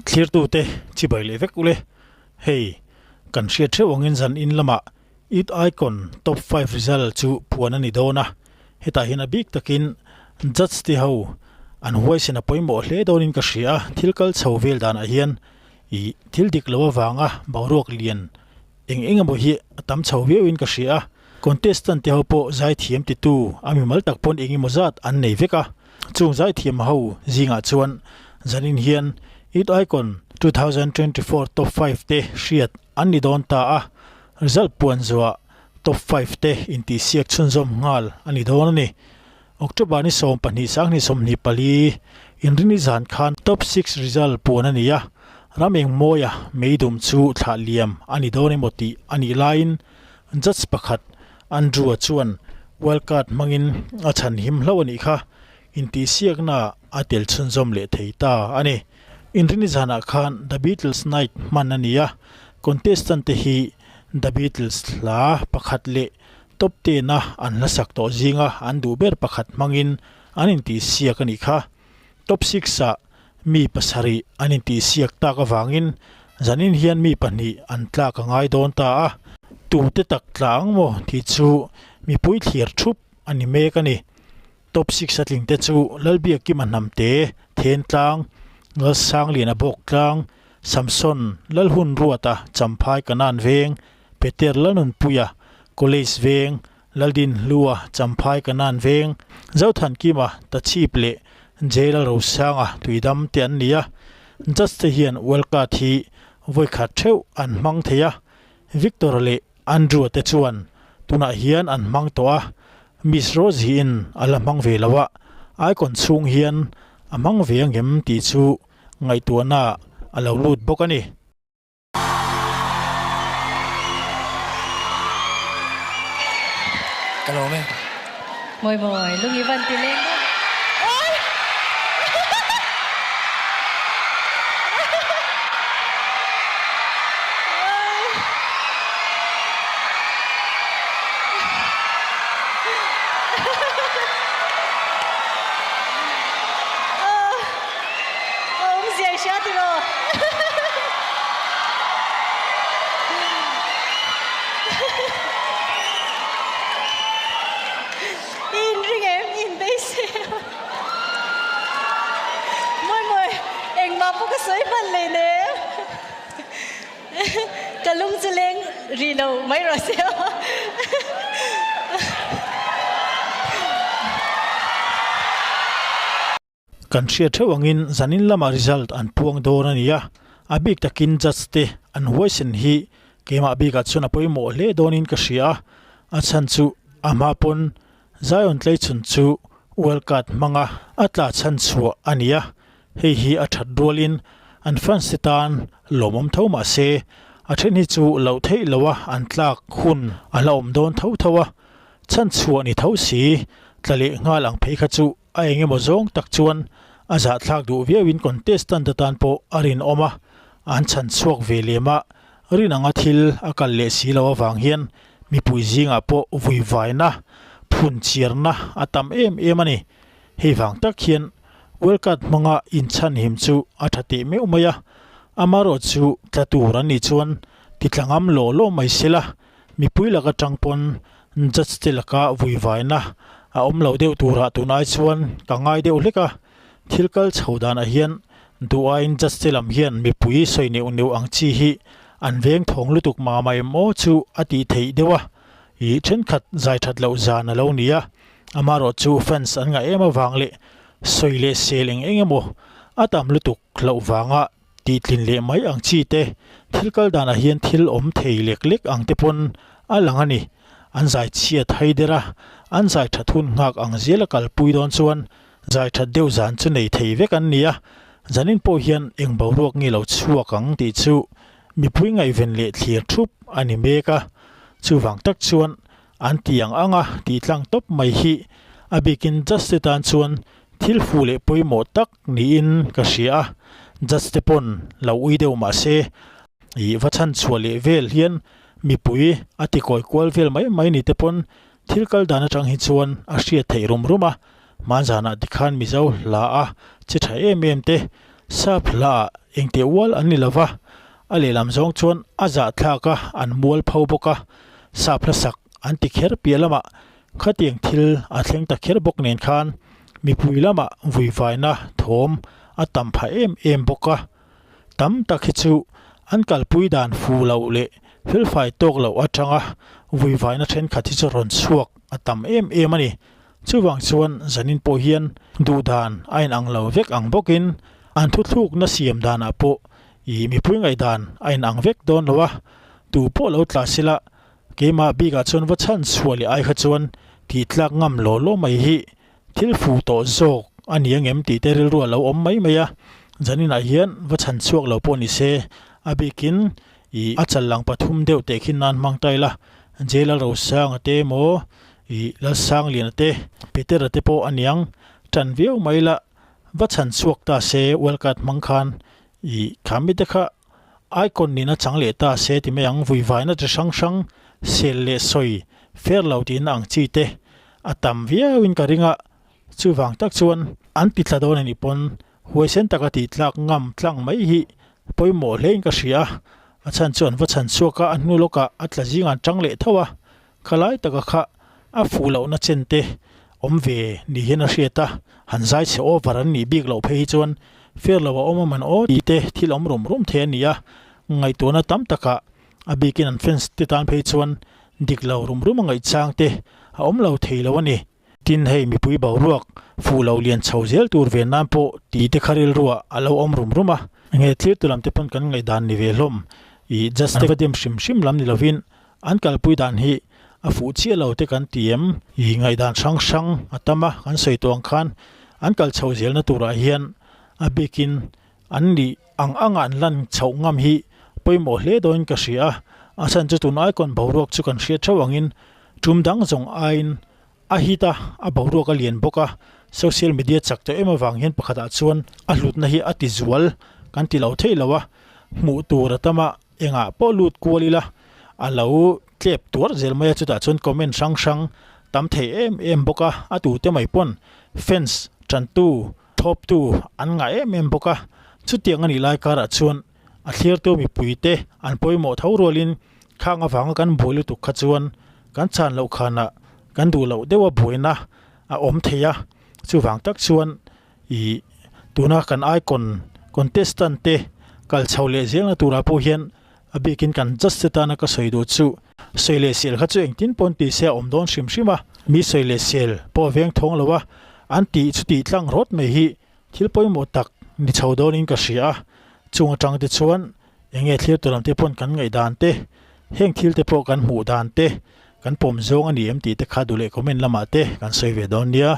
Thlirtute chibai leh vek ule. Hei, kan hriat theuh angin zan in lamah Youth Icon Top 5 result chu puan a ni dawn a. Hetah hian a bik takin judge te ho an huaisen a pawimawh hle dawnin ka hria a, thil kal chho vel danah hian ih thil dik lo avanga boruak lian eng eng emaw hi a tam chho viauin ka hria a. Contestant te ho pawh zaithiam titu a mimal tak pawn eng emaw zat an nei vek a. Chung zaithiam ho zingah chuan zanin hian Youth Icon 2024 Top 5 te hriat an ni dawn ta a, result puan zuah Top 5 te intihsiak chhunzawm nghal a ni dawn a ni. October ni 12 sanghnih 24 inrini zan khan Top 6 result puan a ni a, ram engmawia meidum chu thlah liam a ni dawn emaw tih a nih laiin Judge pakhat Andrew-a chuan wild card hmangin a chhan him hlauh a nih kha, intihsiakna a tel chhunzawm leh thei ta a ni. Inrini zanah khan The Beatles Night hman a ni a, contestant te hi The Beatles hla pakhat leh top ten-a an hlasak tawh zinga an duh ber pakhat hmangin an intihsiak a nih kha. Top six-ah mi pasarih an intihsiak tak avangin zanin hian mi pahnih an tlak a ngai dawn ta a, tute tak tla ang maw tih chu mipui thlir thup a ni mek a ni. Top six a tling te chu Lalbiakima Hnamte, Thentlang, Lalsangliana Bawktlang, Samson Lalhunruata, Champhai Kanan Veng, Peter Lalnunpuia, College Veng, Laldinhlua, Champhai Kanan Veng, Zothankima, Tachhip leh Jail Rosanga tuidam te an ni a. Judge te hian World Card hi vawi khat theuh an hmang thei a, Victor leh Andrew te chuan tunah hian an hmang tawh a, Miss Rosie in a la hmang ve lo a, Icon chhung hian a hmang ve angem tih chu ngaihtuahna a lo lut bawk a ni. Ka lawm e. Mawi mawi, lung i van ti leng deuh. Awmzia i hria tiraw? I inring em? I inbeisei em? Mawi mawi, engmah pawh ka sawi hman leh nem. Ka lung chu leng rih lo mai rawh se aw. Kan hriat theuh angin zanin lama result an puang dawn a ni a, a bik takin judge te an huaisen hi keimah bikah chuan a pawimawh hle dawnin ka hria a, a chhan chu a hma pawn Zion Tleichhun chu World Cup hmanga a tla chhan chhuah a ni a, hei hi a that rualin an fans te tan lawmawm tho mah se a then hi chu loh theih loha an tlak hun a la awm dawn tho tho a, chhan chhuah ni tho si tla leh nghal ang phei kha chu A eng emaw zawng tak chuan a zahthlak duh viauin contestant atan pawh a rinawm a, an chhan chhuak ve lem a, rin anga thil a kal leh si lo avang hian mipui zingah pawh vuivaina, phun chiarna a tam em em a ni. Hei vang tak hian World Cup hmanga inchhanhim chu a tha teh meuh mai a, amaherawh chu tla tur an nih chuan titla ngam law law mai sela, Mipui lak atang pawn judge te laka vuivaina a awm lo deuh turah tunai chuan ka ngai deuh hlek a, thil kal chho danah hian duh aiin judge te lam hian mipui sawi neuh neuh ang chi hi an veng thawng lutuk mah mah em aw chu a tih theih deuh a, ih thenkhat zai that loh zan a lo ni a, amaherawh chu fans an ngah em avang leh sawi leh sel eng eng emaw a tam lutuk loh vanga Tihtlin leh mai ang chi te, thil kal danah hian thil awm thei lek lek ang te pawn a lang a ni. An zai chhiat hai der a, an zai that hun nghak ang zel a kalpui dawn chuan zai that deuh zan chu nei thei vek an ni a, zanin pawh hian eng boruak nge lo chhuak ang tih chu mipui ngaihven leh thlir thup a ni mek a, chuvang tak chuan an ti ang ang a tih tlang tawp mai hi a bikin judge te tan chuan thil fuh leh pawimawh tak niin ka hria a, judge te pawn lo ui deuh mah se ih va chhan chhuah leh vel hian mipui a ti kawi kual vel mai mai ni te pawn thil kal dan atang hi chuan a hriat theih rum rum a, hmanzanah tikhan Mizo hla a che tha em em te, sap hla ah. engteh ual an ni lova, a lehlam zawng chuan a zahthlak a, an mual pho bawk a, sap hlasak an ti kher piah lamah khatiang thil a thleng ta kher bawk nen khan mipui lamah vuivaina thawm a tam phah em em bawk a. Tam tak hi chu an kalpui dan fu loh leh felfai tawk loh atanga vuivaina thenkhat hi chu rawn chhuak a tam em em a ni. Chuvang chuan zanin pawh hian duh dan a inang lo vek ang bawkin an thuthlukna siam danah pawh ih mipui ngaihdan a inang vek dawn lo a, tu pawh lo tla sela keimah bikah chuan va chhan chhuah leh ai kha chuan tih tlak ngam law law mai hi thil fu tawh zawk a ni angem tih te rilru a lo awm mai mai a, zaninah hian va chhan chhuak lo pawh ni se a bikin ih a chal lang pathum deuh teh khin nan hmang ta ila Jail a Rosanga te emaw ih Lalsangliana te Petera te pawh a niang tan viau mai la va chhan chhuak ta se World Cup hmang khan ih kha mite kha icon nihna chang leh ta se ti mai ang vuivaina chi hrang hrang sel leh sawi fair lo tihna ang chi te a tam viau in ka ring a chuvang tak chuan an ti tla dawn a nih pawn huaisen taka tih tlak ngam tlang mai hi pawimawh hle in ka hria a a chhan chu an va chhan chhuak a a hnu lawkah a tla zing an tang leh tho a Khalai taka kha a fuh lohna chen te awm ve ni hian a hriat a, han zai chhe over an nih bik loh phei hi chuan fair lo a awm a man aw tih te thil awm rum rum thei a ni a, ngaihtuahna tam takah a bikin an fans te tan phei chuan dik lo rum rum a ngaihchang te a awm lo thei lo a ni. Tin hei mipui boruak fuh lo lian chho zel tur ve nan pawh tih te kha rilruah a lo awm rum rum a, nge thlir tu lam te pawn kan ngaihdan ni ve hlawm i just te va dem hrim hrim lam ni lovin An kalpui dan hi a fuh chiah lo te kan ti em? I ngaihdan hrang hrang a tam a, kan sawi tawh ang khan an kal chho zelna turah hian a bikin an nih ang anga an lan chhoh ngam hi pawimawh hle dawnin ka hria a, a chhan chu tun icon boruak chu kan hriat theuh angin tum dang zawng aiin a hit a, a boruak a lian bawk a, social media chak tawh em avang hian pakhatah chuan a hlutna hi a ti zual kan ti lo theih lo a, hmuh tur a tam a. Engah pawh lut kual ila a lo tlep tuar zel mai a, chutah chuan comment hrang hrang tam thei em em bawk a, a tute mai pawn fans tantu thawptu an ngah em em bawk a, chutiang a nih lai karah chuan a thlirtu mipui te an pawimawh tho rualin khang avanga kan buai lutuk kha chuan kan chan loh khanah kan duh loh deuha buaina a awm thei a, chuvang tak chuan Ih, tuna kan icon contestant te kal chho leh zelna turah pawh hian a bikin kan judge te tana ka sawi duh chu sawi leh sel kha chu engtin pawn ti se a awm dawn hrim hrim a, mi sawi leh sel pawh a veng thawng lo a, an tih chu tih tlang rawt mai hi thil pawimawh tak ni chho dawnin ka hria a, chung atang te chuan eng nge thlir tur lam te pawn kan ngaihdan te, heng thil te pawh kan hmuh dan te kan pawm zawng a ni em tih te kha duh leh comment lamah te kan sawi ve dawn nia.